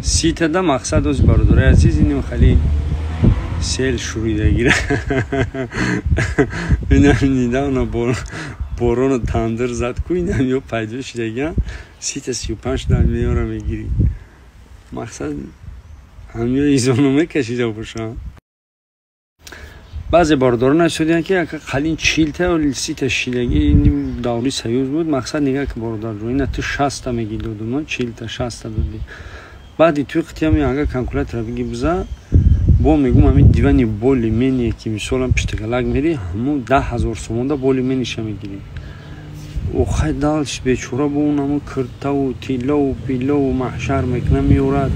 30 тада мақсад ози, бародарои азиз, иним хали сел шуридагира. Инам недавно борону тандир зад ку, инам ё пайдо шидагиан. 30 та 35 да меёра мегирӣ. Мақсад, ҳамё изоно мекашида бошам. Баъзе бародарон нависодиянд, ки ака, қалин 40 та ё 30 та шидагӣ, даври Союз буд. Мақсад, нигаҳ ки, бародарҷон, ина ту 60 та меги, додум, 40 та 60 та додӣ. Баъди туи қитиам ага калкулятора биги, биза бо мегум, ҳамин дивани более-менее, ки мисолам пиштагалак мери, ҳамун 10 000 сомонда более-менее ша мегирӣ. Охай, далш бечора бо он ҳамун киртаву тиллову пиллову маҳшар мекуна, меорад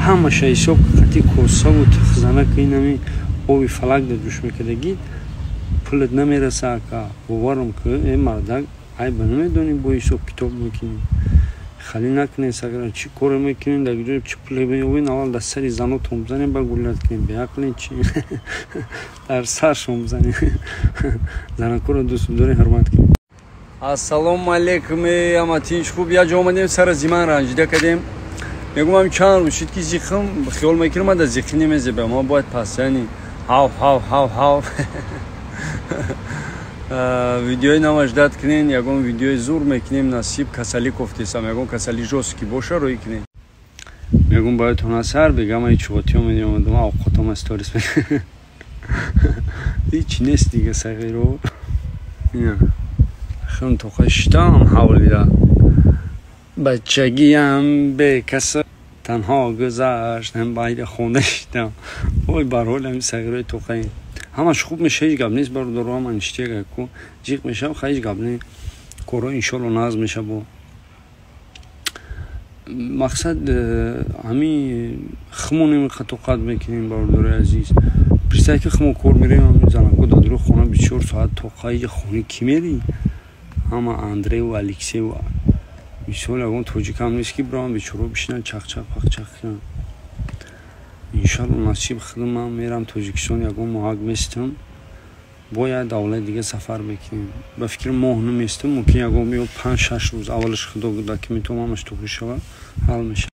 ҳамаша ҳисоб қати косаву тихзанака, инами оби фалак да ҷӯш мекардагӣ, пулат намераса, ака, боварам ки э мардак айба намедонӣ, бо ҳисоб китоб мекунӣ. Халӣ накунед, сагара, чӣ коре мекунед, дар ҷои чӣ пуле меёбед? Аввал дар сари занотон бизанед, ба гулят кунед. Беақлен чи? Дар саршон бизанед. Занакоро дӯст доред, ҳурмат кунед. Ассалому алайкум, ама тинч, хуб. Як ҷо омадем, сара зиман ранҷида кардем. Мегӯм, чанд рӯз шид, ки зихм хиёл мекунам, ада зихӣ немезеба, ма бояд пас, яъне ҳав ҳав ҳав ҳав. Видеои нава ждать кунен, ягон видеои зур мекунем, насиб. Касалӣ кофтесам, ягон касали жёсткий боша, рӯй кунем. Мегӯм, бояд ҳунасар бегама ичуғотиё меомадам, авқотама сторис, ҳеч нест дига. Сағиро хун тоқа шитам, ҳавлида бачагиам бекаса танҳо гузашт, байда хонда шитам. Ой, барҳол ҳами сағирои тоқаи ҳамаш хуб меша, ҳеҷ гап нест, бародаро. Ҳама ништяк ку ҷиқ мешав, ха, ҳеҷ гап не, корҳо иншолло назм меша. Бо мақсад, ҳами хумонем, тоқат мекунем, бародарои азиз. Представь, ки хумо кор мерем, ҳами занако дадури хона 24 соат тоқа. Иҷа хони кӣ мерӣ? Ҳама Андрею Алексею, мисол, ягон тоҷикам нест, ки биравам, бечоро бишинанд, чақчақ пақчақ кунанд. Иншалло, насиб худам мерам Тоҷикистон, ягон моҳак местам, бояд давлати дига сафар мекунем. Ба фикри моҳ наместам, мумкин ягон ё 5-6 рӯз. Аввалаш худо документом ҳамаш туғри шавад, ҳал мешавад.